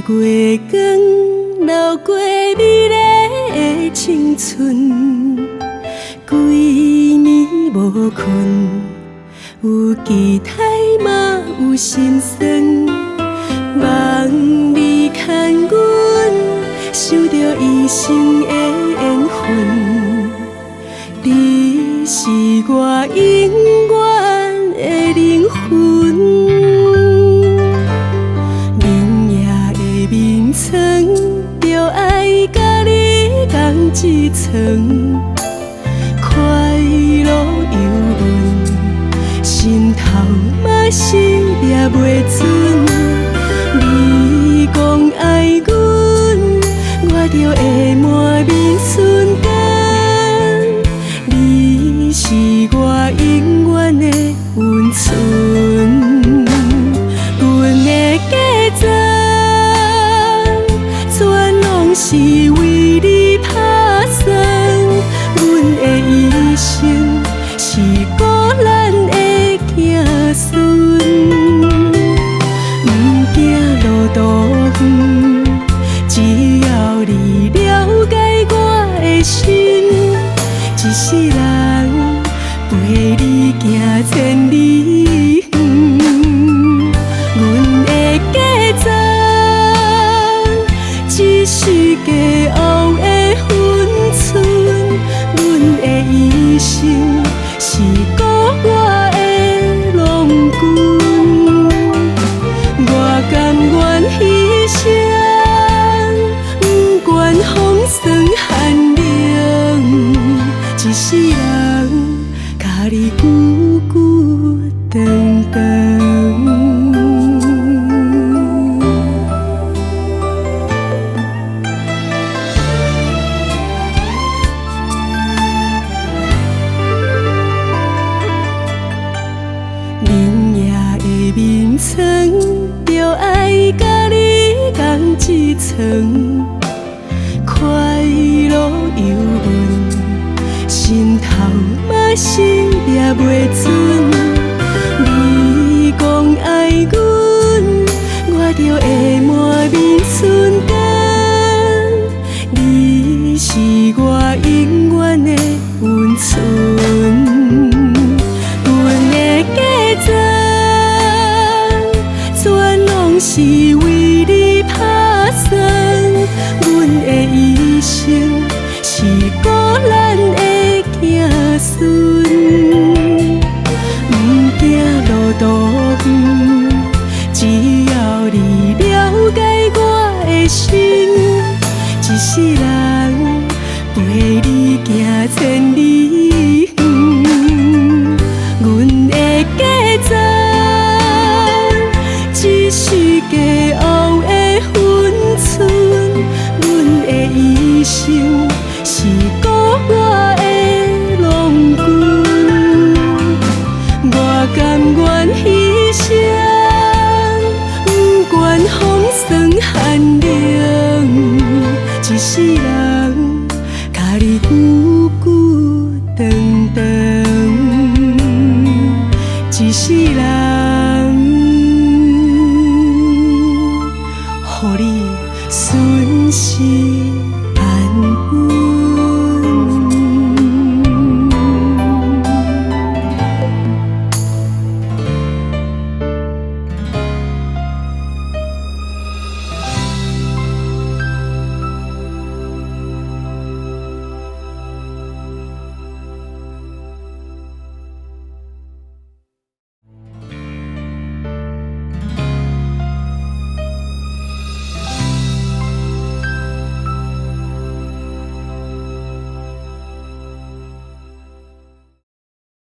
月光流過美麗的青春，規暝無睏，有期待嘛有心酸。望你牽阮，想著一生的緣分，你是我永遠的靈魂。眠夜的眠床，著愛佮你仝一床，快樂憂悶，心頭嘛是掠袂準。你講愛阮，我就會滿面春光。你是我永遠的溫存，阮的計算全攏是為你拍算，阮的一生是孤單的子孫，毋驚路途遠，只要你了解我的心，一世人陪你行千里遠。阮的計算只是計後的分寸，阮的一生是孤我的郎君，我甘願犧牲，不管風霜寒冷，一世人佮你久久長長。眠夜的眠床，著愛佮你仝一床，快樂憂悶，心頭嘛是掠袂準。你講愛阮，我就會滿面春光。你是我永遠的溫存，阮的計算全攏是為你拍算，阮的一生是孤單的子孫，毋驚路途遠，只要你了解我的心，一世人陪你行千里遠。阮的計算只是計後的分寸，阮的一生是孤我的郎君，我甘願犧牲，不管風霜寒冷，一世人佮你久久長長，一世人予你順時